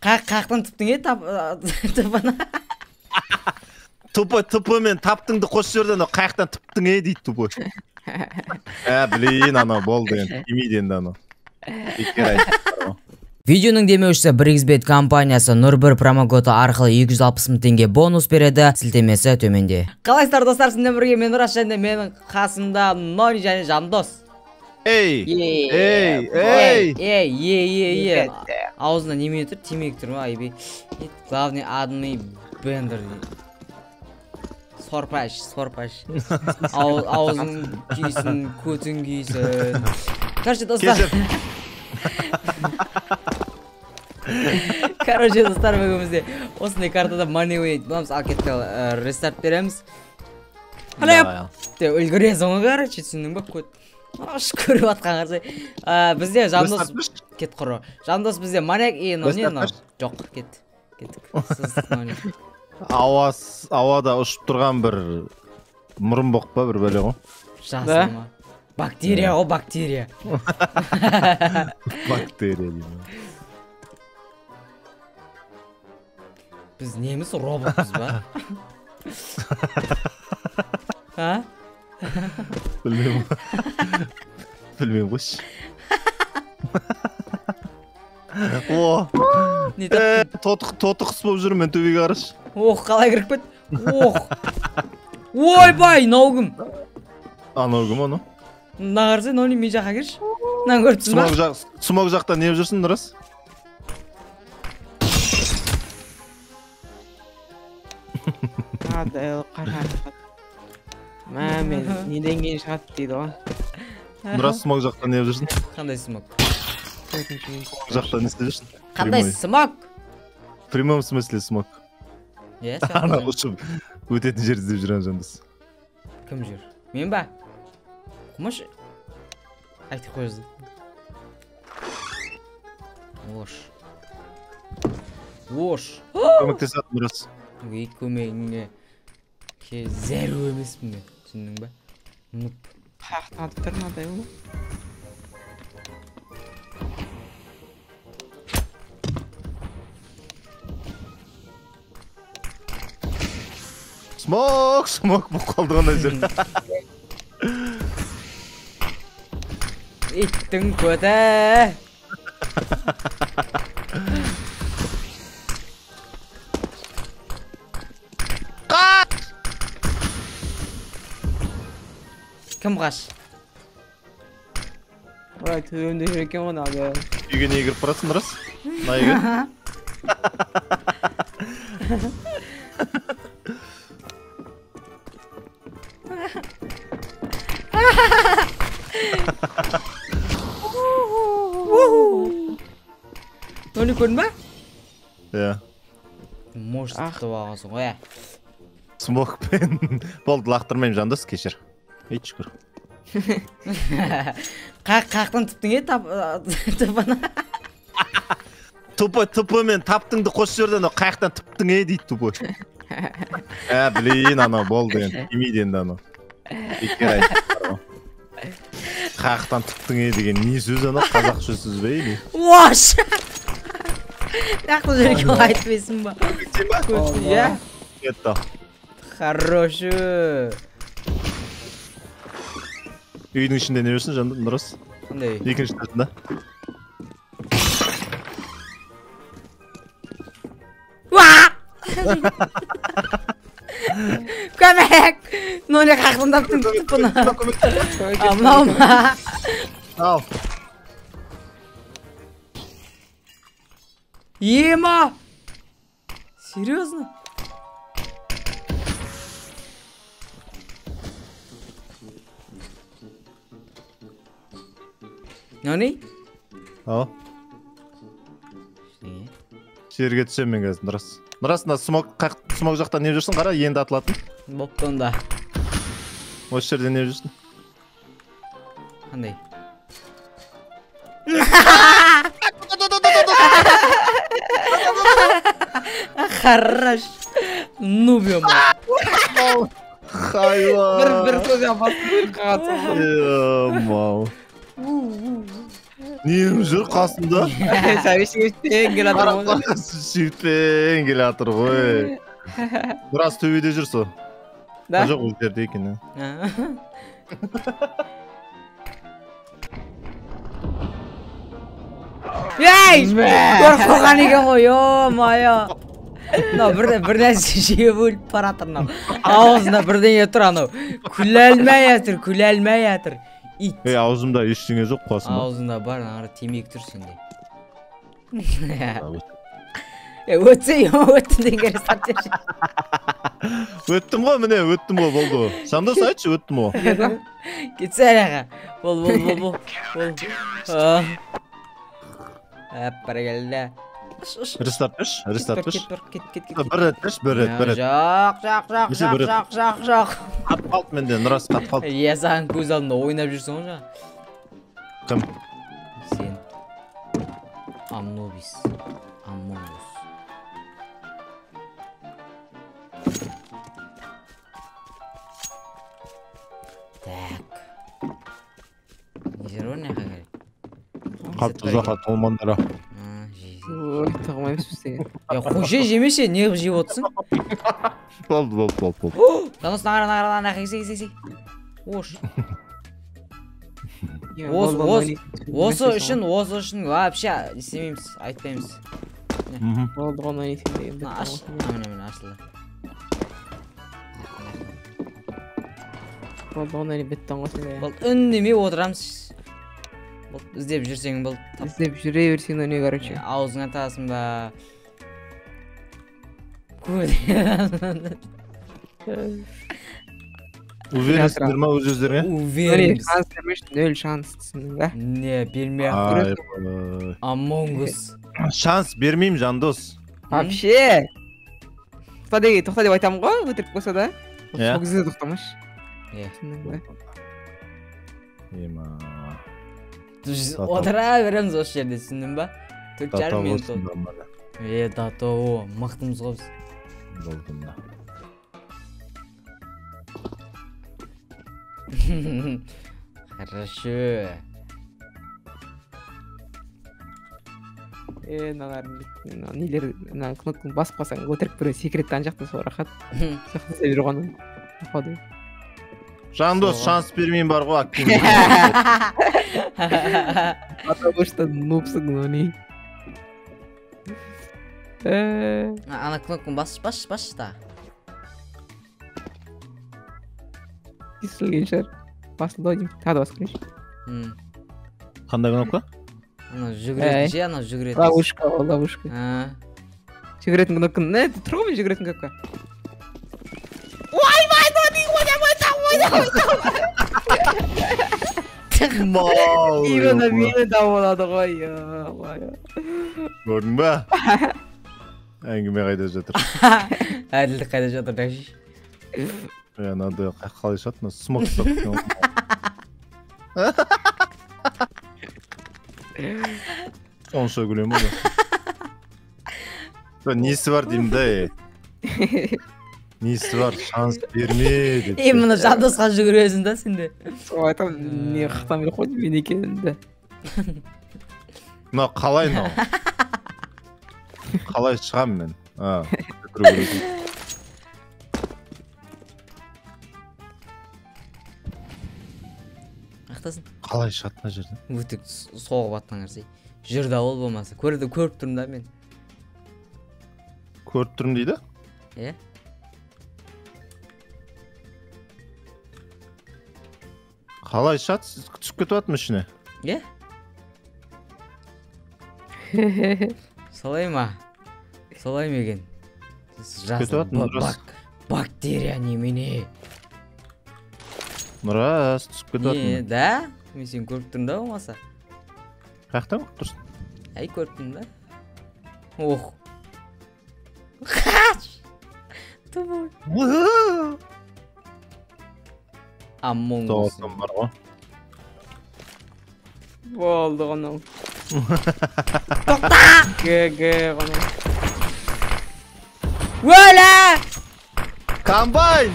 Қақтан түптің е тупыны. Тупой тупы мен таптыңды қосып жіберді, анау қаяқтан түптің е дейді тупой. Ә, блин, анау болды енді, тимейді енді анау. Видеоның демеушісі 1xBet компаниясы Нұр1 промокоды арқылы 260 мың теңге бонус береді, сілтемесі төменде. Қалайсыздар достар, сіздермен бірге мен Нұраш және менің қасымда Нони және Жандос. Ей, ей, ей, ей, ей, ей, аузында неме тұр, темекі тұр ма, айбей. Главный адный бендер дейді. Сорпаш, сорпаш. Аузың күйсін, көтің күйсін. Короче, достар. Короче, достар, бүгін бізде осындай картада money ойнайтын боламыз. Ал кеттік, рестарт береміз. Қалай? Үлгересің ғой, короче, түсіндің ба? Көт. Аш көріп атқан қарасай. Бізде Жандос кет құры. Жандос бізде маньяк и мынау не мынау? Жоқ, кет. Кеттік. Сіз мынау не? Ауада ұшып тұрған бір мұрын боқ па, бір бәле ғой. Жасыл ма? Бактерия ғой, бактерия. Бактерия деймін. Біз неміз, роботпыз ба? А? Білмеймін. Білмеймін қойшы. О! Тоты құс болып жүрмін, мен төбеге қарашы. Ох, қалай кіріп кетті? Ох! Ойбай, мынау кім? Анау кім, анау? Мына қарасай, мынау не, мен жаққа кірші. Мынаны көріп тұрсың ба? Смок жақта не жүрсің, Нұрас? Қашан. Мә, мен неден кейін шығады дейді ғой. Нұрас, смок жақта не жүрсің? Қандай смок? Смок жақта не істеп жүрсің? Қандай смок? В прямом смысле смок. Иә, ана ұшып өтетін жерді іздеп жүрген Жандос. Кім жүр? Мен ба? Қумаш айтып қойды. Ош. Ош. Көмектеседі Нұрас. Ой, көмегіңе зәру емеспін мен, түсіндің ба? Нұп. Қаяқтан атып тұр мынадай ол? Смок, смок болып қалды ғой ана жерде. Иттің көті. Қаш! Кім қаш? Ой, төбемде жүр екен ғой мынау. Үйге неге кіріп барасың, Нұрас? Мына үйге? Нони көрдің ба? Иә. Может, тытып алғансың ғой, ә? Смокпен болды, лақтырмаймын, Жандос, кешір. Ей, шүкір. Қақтан түптің е тупыны? Тупой тупы мен таптыңды қосып жіберді, анау қаяқтан түптің е дейді тупой. Ә, блин, анау болды енді, тимейді енді анау. Бекер айтып. Қаяқтан түптің е деген не сөз анау, қазақша сөз бе или? Ош! Нақты жерге айтпайсың ба? Иә? Кетті. Хорошо. Үйдің ішінде не жүрсің, Жандос, Нұрас? Қандай? Екінші этажында. Уа! Көмек! Нони қақтан таптың тупыны. Мынау ма? Ал. Ема! Серьезно? Нони? Ау. Жерге түсемін мен қазір, Нұрас. Нұрас, мына смок жақта не жүрсің, қара, енді атылатын. Бопты онда. Осы жерде не жүрсің? Қандай? Хорош. Нуб, ё-моё. Хайуан. Бір көзге басып өліп қалған. Ё-моё. Нем жүр қасымда? Шептен келе жатыр ғой. Шептен келе жатыр ғой. Біраз төбеде жүр сол. Да? Жоқ, ол жерде екен. Ей! Көріп қойған екен ғой, ё-моё. Мынау бір нәрсе жеп өліп бара жатыр мынау. Аузында бірдеңе тұр анау. Күле алмай жатыр, күле алмай жатыр. Ит. Ей, аузымда ештеңе жоқ қасымда. Аузында бар, ана темекі тұр сенде. Өтсе, өттім деген рестарт берші. Өттім ғой, міне, өттім ғой, болды ғой. Жандос айтшы, өттім ғой. Кетсе араға. Бол, бол, бол, бол. Әп, бәрекелді. Рестарт берші, рестарт берші. Кет, кет, кет. Бір рет берші, бір рет, бір рет. Жоқ, жоқ, жоқ, жоқ, жоқ, жоқ, жоқ. Қатып қалды менде, Нұрас қатып қалды. Иә, саған көз алдында ойнап жүрсің ғой жаңа. Кім? Сен. Амнобис. Амонгус. Так. Не жер бар, не керек? Қатты ұзаққа толмаңдар. Ой, тығылмаймыз біз деген. Я қойшы жемесе, не қылып жеп отырсың? Болды, болды, болды, болды. Жандос, ана, ана, ана, кесе, кесе, кесе. Ош. Осы үшін, осы үшін вообще істемейміз, айтпаймыз. Болды ғой, мына деген. Аш, міне, міне, ашылды. Болды ғой, мына беттен ғой сенде. Болды, үндемей отырамыз. Болды, іздеп жүрсең болды. Іздеп жүре берсең не, короче. Аузыңа тасың ба? Уверенсіңдер ма өз өздеріңе? Уверенбіз. Шанс бермеші, нөл шанс түсіндің ба? Не, бермей ақ. Амонгус. Шанс бермеймін, Жандос. Вообще. Тоқта деген, тоқта деп айтамын ғой, өтірік болса да. Сол кезде тоқтамашы. Түсіндің ба? Ема. Отыра береміз осы жерде, түсіндің ба? 4,5 минут болды. Е, дато, мықтымыз ғой біз. Болды мына. Хорошо. Е, мыналар, нелер, мына кнопканы басып қалсаң, өтірік біреу секретті ана жақтан сол рахат. Сол жақта жүр ғой ананың. Походу. Жандос, шанс бермеймін бар ғой, әккем. Потому что нубсың, ну не. Ана кнопканы басшы, басшы, басшы та. Кесілген шығар. Басылды ғой деймін. Тағы да басып көрейінші. Қандай кнопка? Анау жүгіретін ше, анау жүгіретін. Ловушка, ловушка. Жүгіретін кнопканы. Не, тұр ғой мен жүгіретін кнопка. Ойбай, Мал. Именно мені тауып алады ғой. Көрдің ба? Әңгіме қайда жатыр? Әділдік қайда жатыр, дәші? Анады қалай шығады? Смок ұстап. Сонша күлемін ғой. Несі бар деймін да, Несі бар, шанс берме деп. Е, мына Жандосқа жүгіресің да сен де. Сол айтамын, не қақтан біліп қойдым мен екенімді. Мынау қалай мынау? Қалай шығамын мен? Ақтасын. Қалай шығады мына жерден? Өтік соғып атқан нәрсе. Жүр да ол болмаса. Көрді, көріп тұрмын да мен. Көріп тұрмын дейді? Е? Қалай шығады? Сіз түсіп кетіп жатырмын ішіне. Е? Солай ма? Солай ма екен? Кетіп жатырмын. Бактерия немене? Нұрас, түсіп кетіп жатырмын. Не, да? Мен сені көріп тұрмын да болмаса. Қаяқтан көріп тұрсың? Әй, көріп тұрмын да. Ох. Қаш! Тупой. Амонгус. Тоғытым бар ғой. Болды ғанау. Тоқта! ГГ ғанау. Өлә! Комбайн!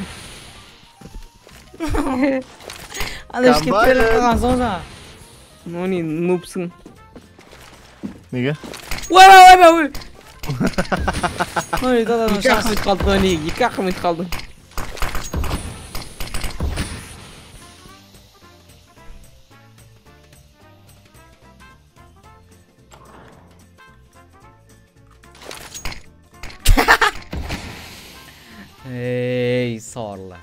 Ана ішке періп қалған сол жаңа. Ну не нубсың. Неге? Ойбай, ойбай, ой. Ой, да, 2 ақ минут қалды, Нони, 2 ақ минут қалды. Ей, сорлы.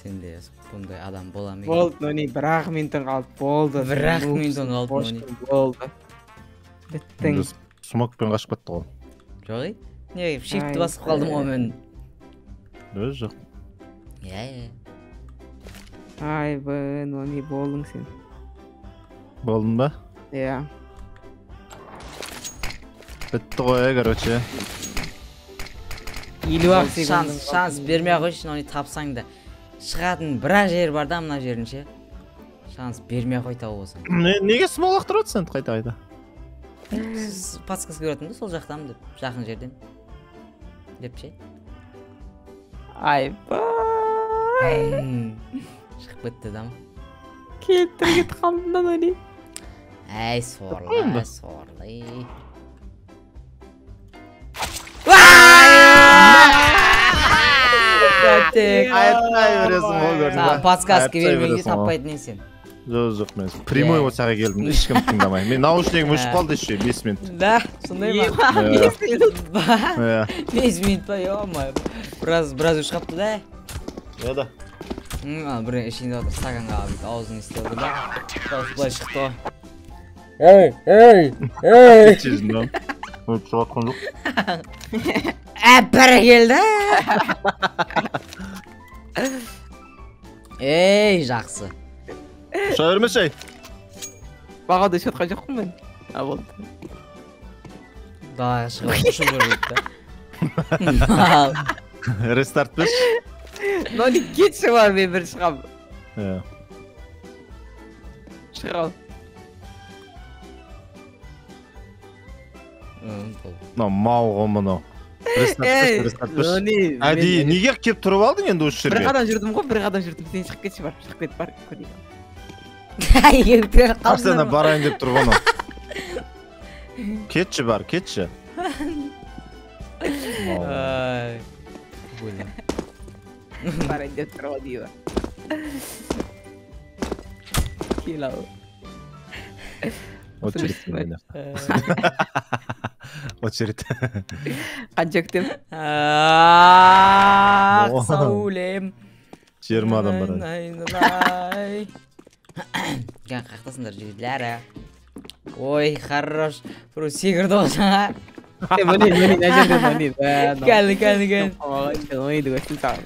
Сенде бұндай адам бола ма екен? Болды, Нони, 1 ақ минутың қалды, болды. 1 ақ минутың қалды, Нони. Болды. Біттің. Смокпен қашып кетті ғой. Жоқ, ей? Не, shift-ті басып қалдым ғой мен. Өз жоқ. Иә, иә. Ай, б, Нони, болдың сен. Болдың ба? Иә. Бітті ғой, короче. 50 секунд. Шанс бермей қойшы, Нони, тапсаң да. Шығатын бір жер бар да мына жерін ше. Шанс бермей қой тауып болсаң. Неге смол лақтырып отырсың қайта-қайта? Подсказка беретін да, сол жақтан деп, жақын жерден. Деп ше. Айбай. Шығып кетті да ма? Кетті, кетіп қалдым да, Нони. Әй, сорлы, сорлы. Айтпай бересің ғой, көрдің ба? Подсказка бермейді, таппайтын сен. Жоқ, жоқ, мен прямой осаға келдім, ешкім тыңдамай. Мен наушнигім өшіп қалды еще 5 минут. Да, сондай ма? 5 минут ба? 5 минут па, ё-моё. Біраз өшіп қалыпты да? Иә да. Бір ішінде отыр, стаканға бүйтіп аузын істеп отыр да. Дауыс былай шықты ғой. Ей, ей, ей. Сездім. Өшіп жатқан жоқ. Бәрекелді. Ей, жақсы. Ұша бермеші, ей. Бағада ұшып жатқан жоқпын мен. А, болды. Далаға шығып ұшып жүр дейді да. Рестарт берші. Нони, кетші бар, мен бір шығам. Иә. Шыға ал. Мынау мал ғой мынау. Рестарт берші, рестарт берші. Әдейі, неге келіп тұрып алдың енді осы жерге? Бір қадам жүрдім ғой, бір қадам жүрдім. Сен шығып кетші бар, шығып кет бар, көрейік. Арсена барайын деп тұр ғой анау. Кетші бар, кетші. Ай. Барайын деп тұр ғой дейі. Кел ау. Очередь. Очередь. Қанша күтем? Ақ сәулем. 20 адам бар. Кән қақтасыңдар жігітлер. Ой, хорош. Біреу секірді ғой жаңа. Міне, міне, мына жерде Нони. Кәні, кәні, кәні. Нониді көрсін саған.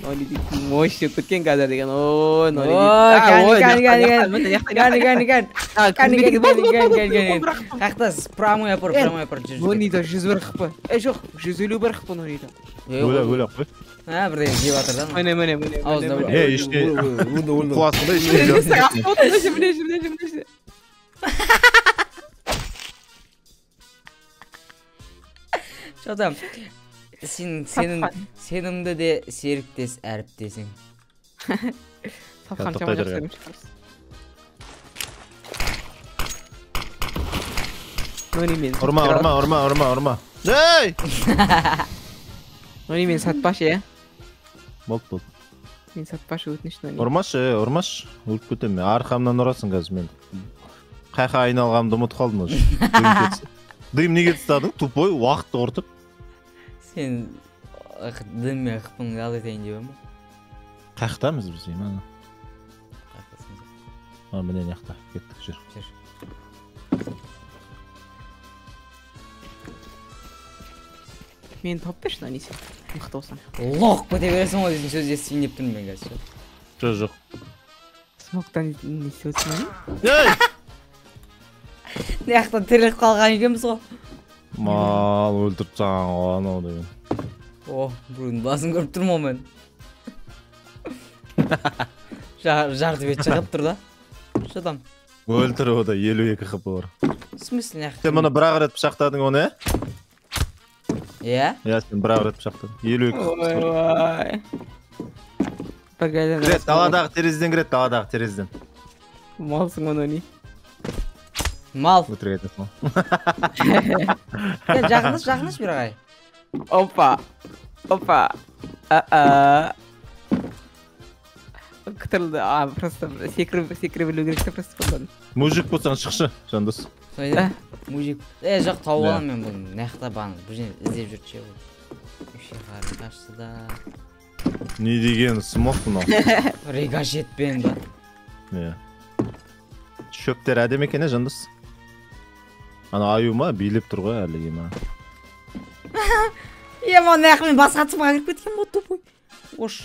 Нони дейтін мощь болып кеткен қазір деген. Ой, Нони. Ой, кәні, кәні, кәні, кәні. Кәні, кәні, кәні. Кәні, кәні, кәні, кәні, кәні. Қақтас, прямой апар, прямой апар. Нонида 101 хп. Жоқ, 151 хп Нонида. Өлі, өлі, қой. А, бірдеңе жеп жатыр да. Міне, міне, міне. Аузында. Е, іште. Қуасың да, іште. Міне, міне, міне. Что там? Сенімді де серіктес әріптесің. Сапқан жаман жақсы көріп шығарсыз. Нони мен. Ұрма, ұрма, ұрма, ұрма, ұрма. Ей! Нони мен сатпашы, е? Болды, болды. Мен сатпашы, өтініш, Нони. Ұрмашы, ұрмашы. Өліп кетемін мен. Арқамнан ұрасың қазір мен. Қайқа айналғанымды ұмытып қалдым уже. Дым неге тастадың? Тупой, уақытты құртып. Сен дыммен қыпыңды ал етейін деп ем? Қаяқтамыз біз деймін, ана. А, міне мына кеттік, жүр. Жүр. Мені тауып берші, Нони, сен. Мықты болсаң. Лоқ кете бересің ғой дейтін сөз естиін деп тұрмын мен қазір. Жоқ, жоқ. Смоктан не істеп отырсың, Нони? Ей! Мына жақтан тіріліп қалған екенбіз ғой. Мал өлтіріп тастаған ғой анау деген. О, біреудің басын көріп тұрмын ғой мен. Жарты бет шығып тұр да. Что там? Өлтір ода 52 хп бар. В смысле мына Сен мұны бір ақ рет пышақтадың оны, ә? Иә? Иә, сен бір ақ рет пышақтадың. 52 хп. Ой-ой. Кіреді, даладағы терезеден кіреді, даладағы терезеден. Малсың оны, не? Мал. Өтірік айтасың. Кел, жақындаш, жақындаш бері қарай. Опа. Опа. Қытырылды. А, просто секіре білу керек те просто бұдан. Мужик болсаң шықшы, Жандос. Мужик. Жоқ, тауып аламын мен бұны. Мына жақта бағана бұл жерде іздеп жүрді ше бұл. Вообще қарай қашты да. Не деген смок мынау? Рикошетпен ба? Иә. Шөптер әдемі екен, Жандос. Ана аю ма билеп тұр ғой әлі ема. Ема, мына жақта мен басқа тыпқа кіріп кеткен ғой, тупой. Ош.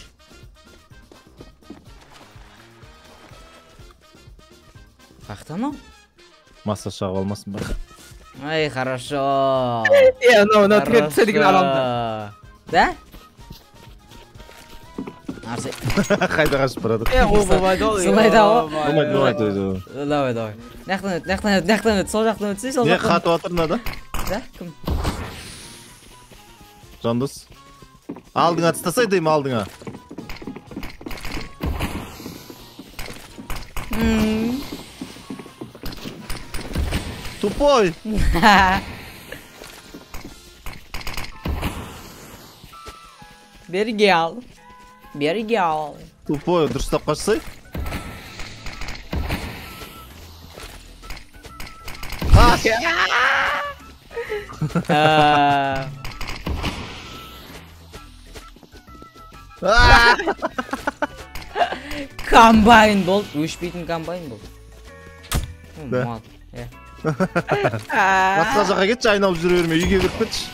Қаяқта анау? Масса шағып алмасын ба? Ай, хорошо. Е, мынау тіреп түседі екен адамды. Да? Арсы. Қайда қашып барады? Е, ол болмайды ол. Солай да ол. Болмайды, болмайды. Давай, давай. Мына өт, мына өт, мына өт, сол жақтан өтсей, сол Не жақтан. қатып жатыр мынада? Да, кім? Жандос. Алдыңа тастасай деймін, алдыңа. Тупой. Бері кел. Бері кел. Тупой, дұрыстап қашсай. Қаш. Комбайн болды, өшпейтін комбайн болды. Да. Мал. Иә. Басқа жаққа кетші, айналып жүре берме, үйге кіріп кетші.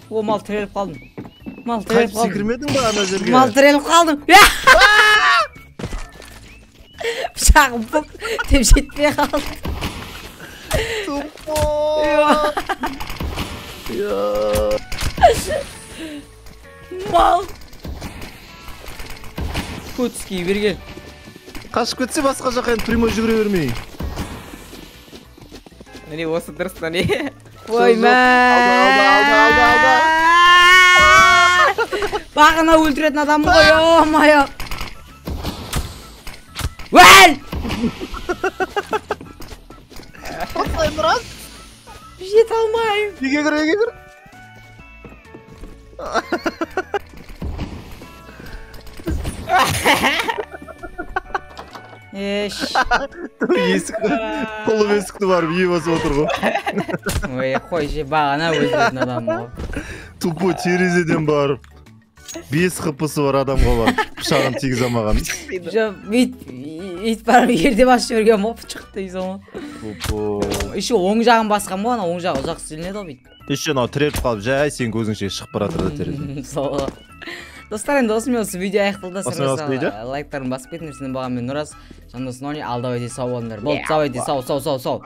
О, мал тіреліп қалдым. Мал тіреліп Қайтып қалдым. секірмедің ба ана жерге? Мал тіреліп қалдым. Пышағым бұқ деп жетпей қалды. Тупой. Мал. Көтіскей бері кел. Қашып кетсе басқа жаққа енді прямой жүгіре бермей. Міне осы дұрыс та не? Ой, Жоқ, алда, алда, алда, алда, алда. Бағана өлтіретін адаммын ғой, ё-моё. Өл! Осылай мұрат. Жете алмаймын. Үйге кір, үйге кір. Еш. Есік, құлып есікті барып ие басып отыр ғой. Ой, қой же, бағана өлтіретін адаммын ғой. Тупой терезеден барып 5 хпсы бар адамға барып пышағын тигізе алмаған. Жоқ, бүйтіп барып ерде басып жіберген ғой, пышақ дейсің ғой. Тупой. Еще оң жағын басқан ғой, ана оң жағы ұзақ істелінеді ғой бүйтіп. Еще анау тіреліп қалып, жай сен көзіңше шығып бара жатыр да терезеден. Сол. Достар, енді осымен осы видео аяқталды. Осымен осы видео? Лайктарын басып кетіңдер. Сіздермен болған мен Нұрас, Жандос Нони. Ал давайте сау болыңдар. Болды, давайте сау, сау, сау, сау.